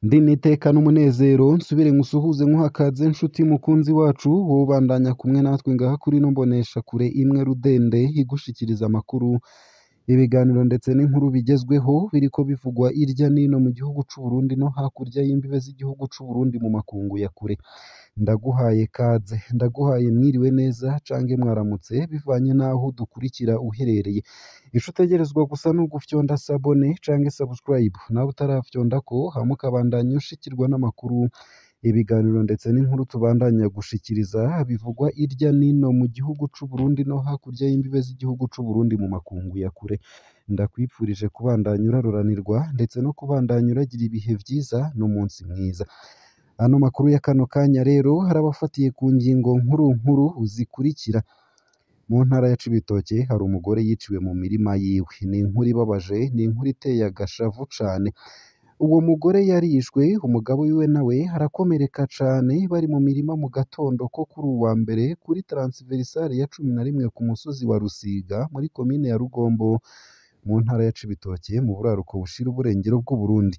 Ndi n'iteka n'umunezero nsubire nkusuhuze nkuhakaze nshuti mukunzi wacu wowe ubandanya kumwe natwe ngaha kuri ino mboneshakure imwe rudende igushikiriza amakuru, ibiganiro ndetse n'inkuru bigezweho biriko bivugwa irya nino mu gihugu c'u Burundi no hakurya y'imbibe z'igihugu c'u Burundi mu makungu ya kure. Ndaguhaye kaze, ndaguhaye mwiriwe neza cange mwaramutse bivanye n'aho udukurikira uherereye. Ico utegerezwa gusa ni ugufyonda sabone cange subscribe, nawe utarafyondako hama ukabandanya ushikirwa n'amakuru, ibiganiro ndetse n'inkuru tubandanya gushikiriza bivugwa irya nino mu gihugu c'u Burundi no hakurya y'imbibe z'igihugu c'u Burundi mu makungu ya kure. Ndakwipfurije kubandanya uraroranirwa ndetse no kubandanya uragira ibihe vyiza n'umunsi mwiza. Ano makuru ya kano kanya rero harabafatiye ku ngingo nkuru nkuru zikurikira. Mu ntara ya Cibitoke hari umugore yiciwe mu mirima yiwe. Ni inkuru ibabaje, ni inkuru iteye agashavu cane. Uwo mugore yarishwe, umugabo wiwe nawe arakomereka cane bari mu mirima mu gatondo ko kuri uwa mbere kuri transversale ya 11 ku musozi wa Rusiga muri komine ya Rugombo mu ntara ya Cibitoke mu buraruko bushira uburengero bw'Uburundi.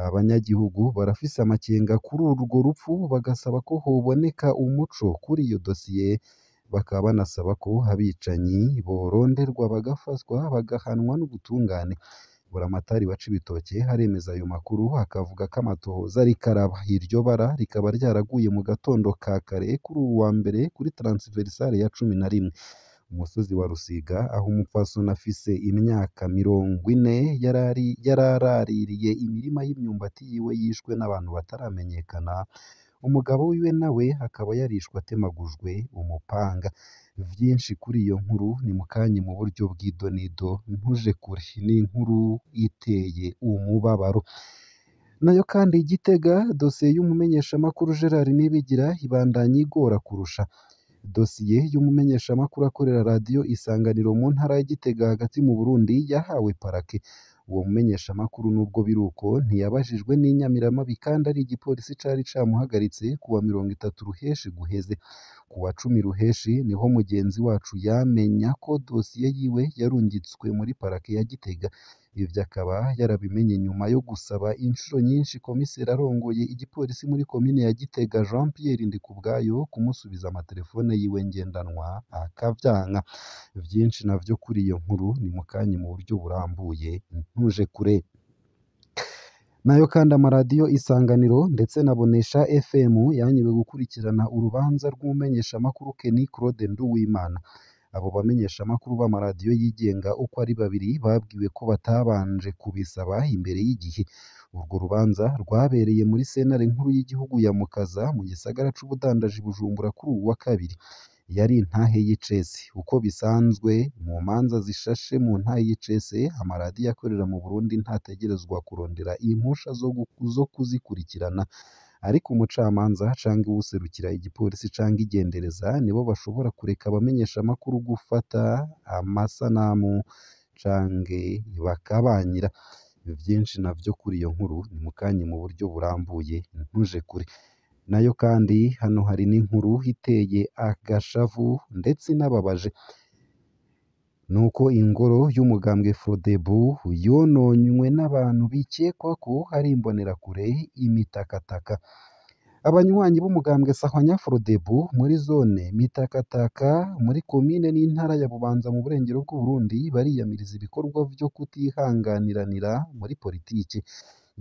Abanyagihugu barafise amakenga kuri urwo rupfu bagasaba ko hoboneka umuco kuri iyo dosiye, bakaba banasaba ko abicanyi boronderwa bagafatwa bagahanwa n'ubutungane. Buramatari wa Cibitoke aremeza ayo makuru akavuga ko amatohoza ariko araba. Iryo bara rikaba ryaraguye mu gatondo ka kare kuri uwu wa mbere kuri transversale ya 11 umusozi wa Rusiga, aho umupfasoni afise imyaka 40 yararaririye imirima y'imyumbati yiwe yishwe n'abantu bataramenyekana, umugabo wiwe nawe akaba yarishwe atemagujwe umupanga. Vyinshi kuri iyo nkuru ni mukanya mu buryo bw'idonido, ntuje kure, ni inkuru iteye umubabaro. Nayo kandi i Gitega, dosiye y'umumenyeshamakuru Gerard Nibigira ibandanya igora kurusha. Dosiye y'umumenyeshamakuru akorera radiyo Isanganiro mu ntara ya Gitega hagati mu Burundi yahawe parake. Uwo mumenyeshamakuru nubwo biruko ntiyabajijwe n'inyamiramabi kandi ari igipolisi cari camuhagaritse kuwa 30 Ruheshi guheze. Kuwa 10 Ruheshi niho mugenzi wacu yamenya ko dosiye yiwe yarungitswe muri parake ya Gitega. Ivyo akaba yarabimenye nyuma yo gusaba inshuro nyinshi komiseri arongoye igipolisi muri komine ya Gitega Jean Pierre Ndikubwayo kumusubiza amatelefone yiwe ngendanwa akavyanka. Vyinshi navyo kuri iyo nkuru ni mukanya mu buryo burambuye, ntuje kure. Nayo kandi amaradiyo Isanganiro ndetse na Bonesha FM yanyiwe gukurikirana urubanza rw'umumenyeshamakuru Kenny Claude Nduwimana. Abo bamenyeshamakuru b'amaradiyo yigenga uko ari babiri babwiwe ko batabanje kubisaba imbere y'igihe. Urwo rubanza rwabereye muri sentare nkuru y'igihugu ya Mukaza mu gisagara c'ubudandaji Bujumbura kuri uwu wa kabiri. Yari intahe y'icese. Uko bisanzwe mu manza zishashe mu ntahe y'icese, amaradiyo akorera mu Burundi ntategerezwa kurondera impusha zo kuzikurikirana, ariko umucamanza canke uwuserukira igipolisi canke igendereza nibo bashobora kureka abamenyeshamakuru gufata amasanamu canke bakabanyira. Vyinshi navyo kuri iyo nkuru ni mukanya mu buryo burambuye, ntuje kure. Nayo kandi hano hari n'inkuru iteye agashavu ndetse inababaje, nuko ingoro y'umugambwe Frodebu yononywe n'abantu bikekwa ko ari imbonerakure imitakataka. Abanywanyi b'umugambwe Sahwanya Frodebu muri zone Mitakataka muri komine n'intara ya Bubanza mu burengero bw'Uburundi bariyamiriza ibikorwa vyo kutihanganiranira muri politike.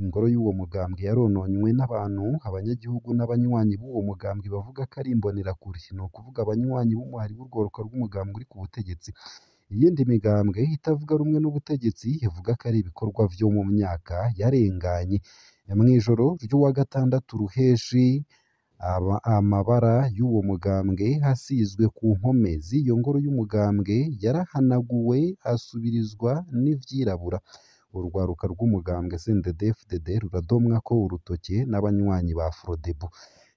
Ingoro y'uwo mugambwe yarononywe n'abantu, abanyagihugu n'abanywanyi b'uwo mugambwe bavuga ko ari imbonerakure, ni ukuvuga abanywanyi b'umuhari w'urwaruka rw'umugambwe uri ku butegetsi. Iyindi migambwe itavuga rumwe n'ubutegetsi ivuga ko ari ibikorwa vyo mu myaka yarenganye. Mw'ijoro ry'uwa gatandatu Ruheshi, amabara y'uwo mugambwe asizwe ku mpome z'iyo ngoro y'umugambwe yarahanaguwe asubirizwa n'ivyirabura. Urwaruka rw'umugambwe CNDD-FDD ruradomwako urutoke n'abanywanyi ba Frodebu.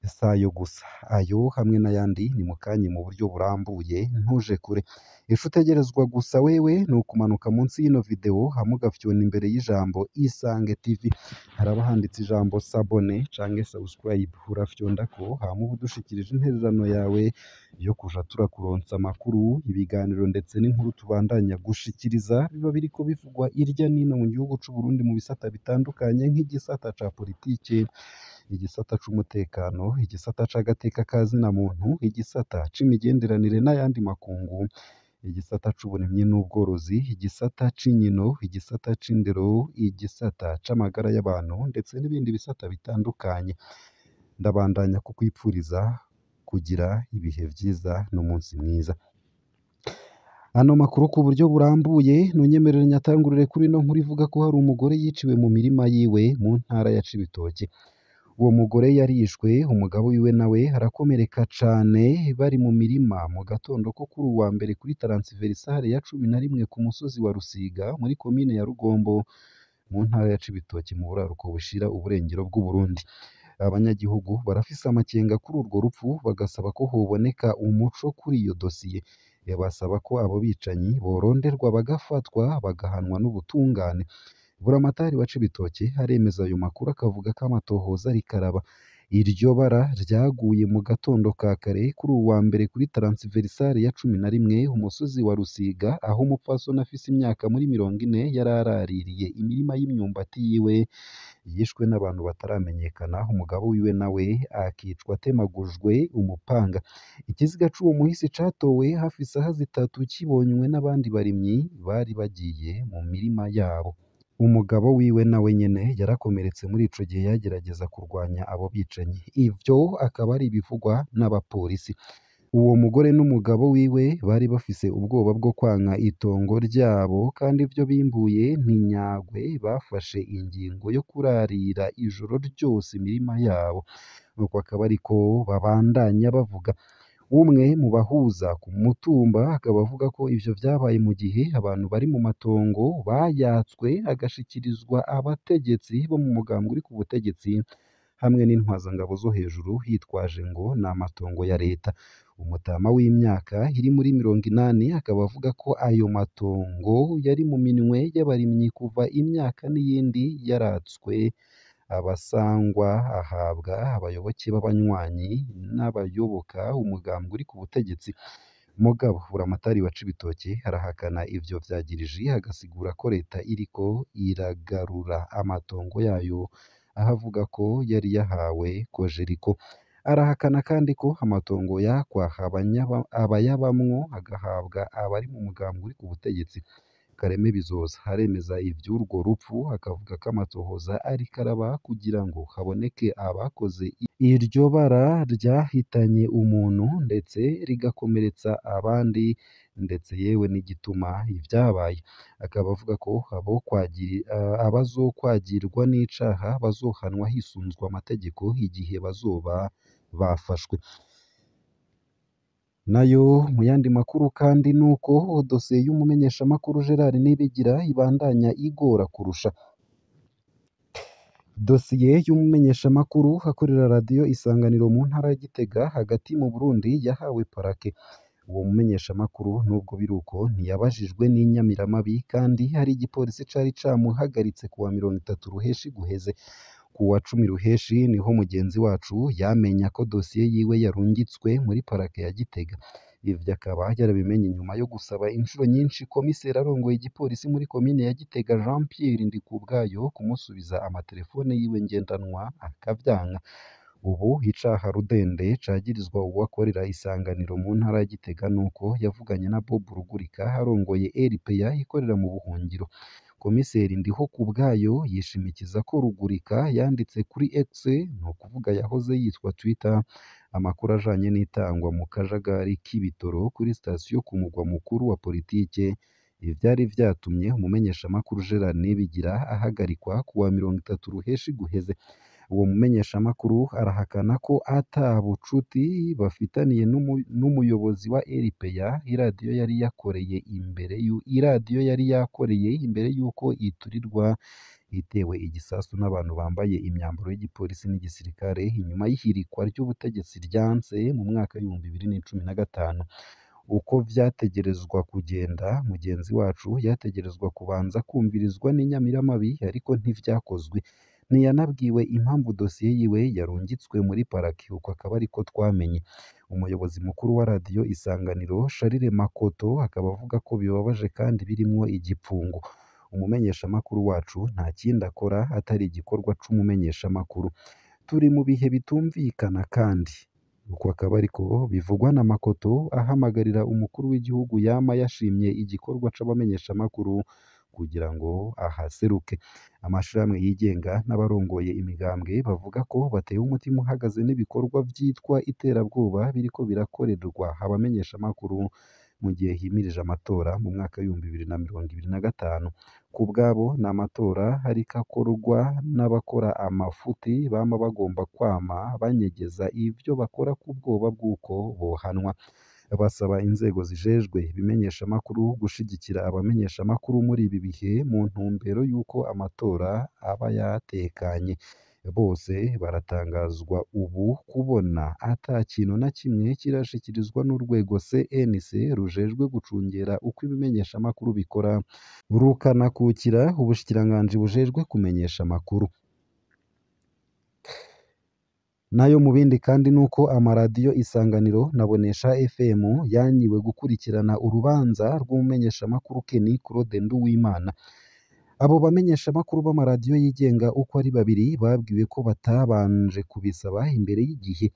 Sayo gusa, ayo hamwe n'ayandi ni mukanye mu buryo burambuye, ntuje kure. Ico utegerezwa gusa wewe ni ukumanuka munsi y'ino video hamwe ugafyona imbere y'ijambo Isange TV, haraba handitse ijambo s'abonner canke subscribe, urafyondako hama uba udushikirije intererano yawe yo kuja turakuronsa amakuru, ibiganiro ndetse n'inkuru tubandanya gushikiriza, biba biriko bivugwa irya n'ino mu gihugu c'Uburundi mu bisata bitandukanye nk'igisata ca politike, igisata c'umutekano, igisata c'agateka ka zina muntu, igisata c'imigenderanire n'ayandi makungu, igisata c'uburimyi n'ubworozi, igisata c'inkino, igisata c'indero, igisata c'amagara y'abantu ndetse n'ibindi bisata bitandukanye. Ndabandanya kukwipfuriza kugira ibihe vyiza n'umunsi mwiza. Ano makuru ku buryo burambuye nunyemerere nyatangurire kuri ino nkuru ivuga ko hari umugore yiciwe mu mirima yiwe mu ntara ya Cibitoke. Uwo mugore yarishwe, umugabo wiwe nawe arakomereka cane bari mu mirima mu gatondo ko kuri uwa mbere kuri taransiverisare ya 11 ku musozi wa Rusiga muri komine ya Rugombo mu ntara ya Cibitoke mu buraruko bushira uburengero bw'Uburundi. Abanyagihugu barafise amakenga kuri urwo rupfu, bagasaba ko hoboneka umuco kuri iyo dosiye. Basaba ko abo bicanyi boronderwa bagafatwa bagahanwa n'ubutungane. Buramatari wa Cibitoke aremeza ayo makuru akavuga ko amatohoza ariko araba. Iryo bara ryaguye mu gatondo ka kare kuri uwa mbere kuri taransiverisare ya 11 umusozi wa Rusiga, aho umupfasoni afise imyaka muri 40 yari araririye imirima y'imyumbati yiwe, yishwe n'abantu bataramenyekana, umugabo wiwe nawe akicwa atemagujwe umupanga. Ikiziga c'uwo muhisi catowe hafi isaha 3 kibonywe n'abandi barimyi bari bagiye mu mirima yabo. Umugabo wiwe nawe nyene yarakomeretse muri ico gihe yagerageza kurwanya abo bicanyi. Ivyo akaba ari ibivugwa n'abapolisi. Uwo mugore n'umugabo wiwe bari bafise ubwoba bwo kwanka itongo ryabo kandi ivyo bimbuye ntinyagwe, bafashe ingingo yo kurarira ijoro ryose imirima yabo. Nuko akaba ariko babandanya bavuga. Umwe mu bahuza ku mutumba akaba avuga ko ivyo vyabaye mu gihe abantu bari mu matongo bayatswe agashikirizwa abategetsi bo mu mugambwe uri ku butegetsi hamwe n'intwazangabo zo hejuru, hitwaje ngo ni amatongo ya leta. Umutama w'imyaka iri muri 80 akaba avuga ko ayo matongo yari mu minwe y'abarimyi kuva imyaka n'iyindi yaratswe, abasangwa ahabwa abayoboke b'abanywanyi n'abayoboka umugambwe uri ku butegetsi. Mugabo Buramatari wa Cibitoke arahakana ivyo vyagiriji, agasigura ko leta iriko iragarura amatongo yayo, aho avuga ko yari yahawe Kojeriko. Arahakana kandi ko amatongo yakwa abayabamwo agahabwa abari mu mugambwe uri ku butegetsi. Kareme Bizoza aremeza ivy'urwo rupfu, akavuga ko amatohoza ariko araba kugira ngo haboneke abakoze iryo bara ryahitanye umuntu ndetse rigakomeretsa abandi, ndetse yewe n'igituma ivyabaye. Akaba avuga ko abazokwagirwa n'icaha bazohanwa hisunzwe amategeko igihe bazoba bafashwe. Nayo mu yandi makuru kandi nuko dosiye y'umumenyeshamakuru Gerard Nibigira ibandanya igora kurusha. Dosiye y'umumenyeshamakuru akorera radiyo Isanganiro mu ntara ya Gitega hagati mu Burundi yahawe parake. Uwo mumenyeshamakuru nubwo biruko ntiyabajijwe n'inyamiramabi kandi hari igipolisi cari camuhagaritse kuwa 30 Ruheshi guheze. Kuwa 10 Ruheshi niho mugenzi wacu yamenya ko dosiye yiwe yarungitswe muri parake ya Gitega. Ivyo akaba yarabimenye nyuma yo gusaba inshuro nyinshi komiseri arongoye igipolisi muri komine ya Gitega Jean Pierre Ndikubwayo kumusubiza amatelefone yiwe ngendanwa akavyanka. Ubu icaha rudende cagirizwa uwakorera Isanganiro mu ntara ya Gitega nuko yavuganye na Bob Rugurika arongoye RPA ikorera mu buhungiro. Komiseri Ndihokubwayo yishimikiza ko Rugurika yanditse kuri X, ni ukuvuga yahoze yitwa Twitter, amakuru ajanye n'itangwa mu kajagari k'ibitoro kuri sitasiyo ku mugwa mukuru wa politike. Ivyari vyatumye umumenyeshamakuru Gerard Nibigira ahagarikwa kuwa 30 Ruheshi guheze. Uwo mumenyeshamakuru arahakana ko ata bucuti bafitaniye n'umuyobozi wa RPA, iradiyo yari yakoreye imbere y'uko iturirwa itewe igisasu n'abantu bambaye imyambaro y'igipolisi n'igisirikare inyuma y'ihirikwa ry'ubutegetsi ryanse mu mwaka w'2015. Uko vyategerezwa kugenda, mugenzi wacu yategerezwa kubanza kumvirizwa n'inyamiramabi, ariko ntivyakozwe. Ntiyanabwiwe impamvu dosiye yiwe yarungitswe muri parake, uko akaba ariko twamenye. Umuyobozi mukuru wa radiyo Isanganiro, Charles Makoto, akaba avuga ko bibabaje kandi birimwo igipfungo. Umumenyeshamakuru wacu nta kindi akora atari igikorwa c'umumenyeshamakuru. Turi mu bihe bitumvikana kandi uko akaba ariko bivugwa na Makoto, ahamagarira umukuru w'igihugu yama yashimye igikorwa c'abamenyeshamakuru kugira ngo ahaseruke. Amashirahamwe yigenga n'abarongoye imigambwe bavuga ko batewe umutima uhagaze n'ibikorwa vyitwa iterabwoba biriko birakorerwa abamenyeshamakuru mu gihe himirije amatora mu mwaka w'2025. Ku bwabo ni amatora ariko akorwa n'abakora amafuti bama bagomba kwama banyegeza ivyo bakora ku bwoba bw'uko bohanwa. Basaba inzego zijejwe ibimenyeshamakuru gushigikira abamenyeshamakuru muri ibi bihe mu ntumbero y'uko amatora aba yatekanye. Bose baratangazwa ubu kubona ata kintu na kimwe kirashikirizwa n'urwego CNC rujejwe gucungera uko ibimenyeshamakuru bikora, rukanakukira ubushikiranganji bujejwe kumenyesha amakuru. Nayo mu bindi kandi nuko amaradiyo Isanganiro na Bonesha FM yanyiwe gukurikirana urubanza rw'umumenyeshamakuru Kenny Claude Nduwimana. Abo bamenyeshamakuru b'amaradiyo yigenga uko ari babiri babwiwe ko batabanje kubisaba imbere y'igihe.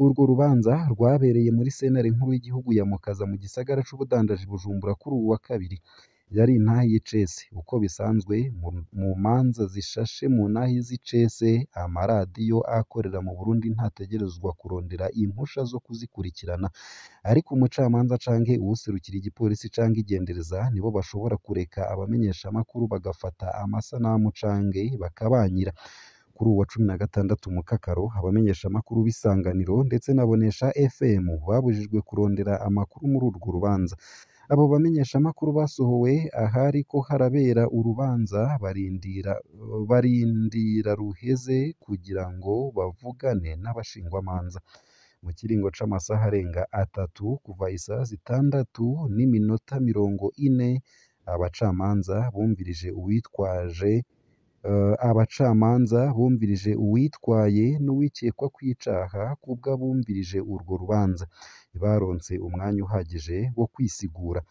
Urwo rubanza rwabereye muri sentare nkuru y'igihugu ya Mukaza mu gisagara c'ubudandaji Bujumbura kuri uwu wa kabiri. Yari intahe y'icese. Uko bisanzwe mu manza zishashe mu ntahe z'icese, amaradiyo akorera mu Burundi ntategerezwa kurondera impusha zo kuzikurikirana, ariko umucamanza canke uwuserukira igipolisi canke igendereza nibo bashobora kureka abamenyeshamakuru bagafata amasanamu canke bakabanyira. Kuri uwu wa 16 Mukakaro, abamenyeshamakuru b'Isanganiro ndetse na Bonesha FM babujijwe kurondera amakuru muri urwo rubanza. Abo bamenyeshamakuru basohowe ahariko harabera urubanza barindira ruheze kugira ngo bavugane n'abashingwamanza. Mu kiringo c'amasaha arenga atatu kuva isaha 6:40, abacamanza bumvirije uwitwaje abacamanza bumvirije uwitwaye n'uwikekwa kw'icaha kubw'abumvirije urwo rubanza. Baronse umwanya uhagije wo kwisigura.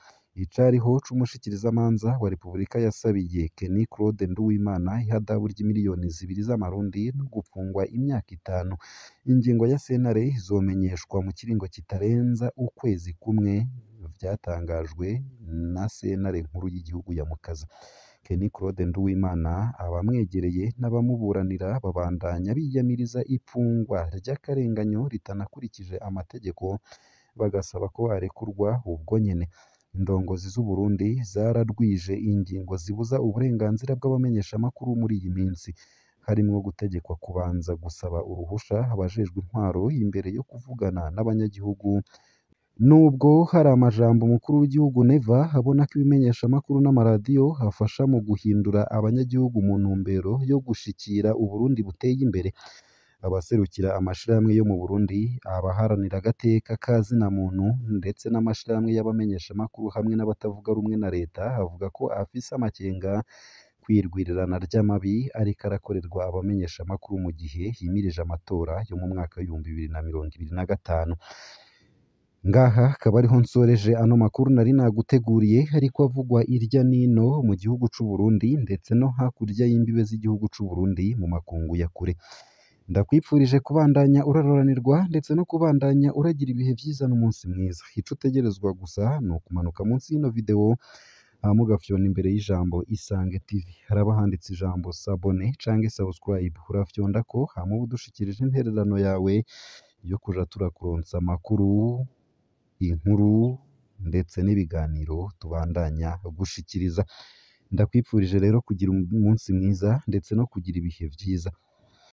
Icariho c'umushikirizamanza wa Repubulika yasabiye Kenny Claude Nduwimana ihadabu ry'imiliyoni 2 z'amarundi no gupfungwa imyaka 5. Ingingo ya sentare izomenyeshwa mu kiringo kitarenza ukwezi kumwe, vyatangajwe na sentare nkuru y'igihugu ya Mukaza. Kenny Claude Nduwimana, abamwegereye n'abamuburanira babandanya biyamiriza ipfungwa ry'akarenganyo ritanakurikije amategeko, bagasaba ko arekurwa ubwo nyene. Indongozi z'u Burundi zararwije ingingo zibuza uburenganzira bw'abamenyeshamakuru muri iyi minsi, harimwo gutegekwa kubanza gusaba uruhusha abajejwe intwaro imbere yo kuvugana n'abanyagihugu. Nubwo hari amajambo umukuru w'igihugu Neva abona ko ibimenyeshamakuru n'amaradiyo afasha mu guhindura abanyagihugu mu ntumbero yo gushikira Uburundi buteye imbere. Abaserukira amashirahamwe yo mu Burundi, abaharanira agateka ka zina muntu ndetse n'amashirahamwe y'abamenyeshamakuru hamwe n'abatavuga rumwe na leta avuga ko afise amakenga kwirwirirana ry'amabi ariko arakorerwa abamenyeshamakuru mu gihe himirije amatora yo mu mwaka w'2025. Ngaha akaba ariho nsoreje ano makuru nari naguteguriye ariko avugwa irya nino mu gihugu c'u Burundi ndetse no hakurya y'imbibe z'igihugu c'u Burundi mu makungu ya kure. Ndakwipfurije kubandanya uraroranirwa ndetse no kubandanya uragira ibihe vyiza n'umunsi mwiza. Ico utegerezwa gusa ni ukumanuka munsi y'ino video hama ugafyona imbere y'ijambo Isange TV. Haraba handitse ijambo sabone canke subscribe, urafyondako hama ube udushikirije intererano yawe yo kuja turakuronsa amakuru, inkuru ndetse n'ibiganiro tubandanya gushikiriza. Ndakwipfurije rero kugira umunsi mwiza ndetse no kugira ibihe vyiza.